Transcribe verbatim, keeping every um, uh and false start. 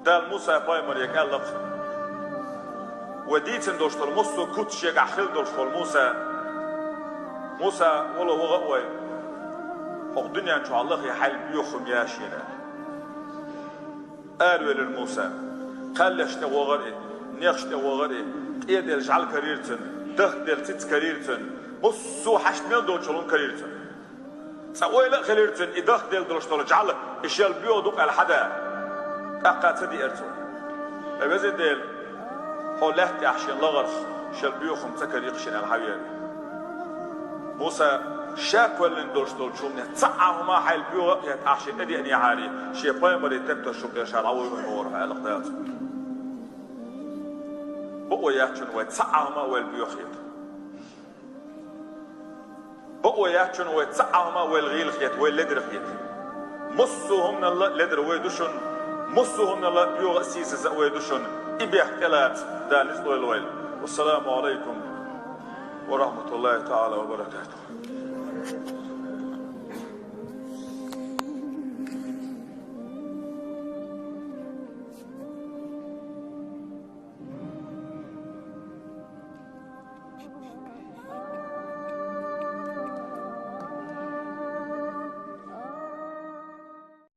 Дала Муса пайхамаре аьлла-кх: вай дийцина долуш долу массо а куц шегахь хилла долуш волу Муса, Муса, вало ваха а вай, хӀокху дуьнен чохь лахе хьайна боьха хӀума яц шена. Аравелира Муса. Кхаьллаш тӀе вогӀара и, нехаш тӀе вогӀара и, тӀеделла жӀаьла карийра цунна, дахделла цициг карийра цунна, массо а хьашт мел долчу хӀума карийра цунна. Цкъа ойла а хилира цуьнан и дахделла долуш долу жӀаьла, и шел боьха ду-кх аьлла хьада. ТӀаккха ца деара цо. Ай Веза Дела, хьо лаьтта тӀехь шен лахарх шел боьха хӀума ца карийра шена аьлла хьавеара. Муса ша кхоьллина долуш долчу хӀуманех цхьа а хӀума хьайна боьха а хета ахь шен тӀедеънехьара, шен пайхамаре тетташ шу кхершара дӀавуьйхур ву хьо аьлла Дала цунна. Бакъо яц шуна вай цхьа а хӀума а вайл боьха хета. Бакъо яц шуна вай цхьа а хӀума а вайл гӀийла хета, вайл ледара хета. Массо а хӀуманал а ледара вай ду шуна, массо а хӀуманал а боьха а, сийсаза а вай ду шуна, и бехк тӀелаца Дала ницкъ лойла вайна. Вассаламу алайкум ва рахматуллахи таала ва баракатух.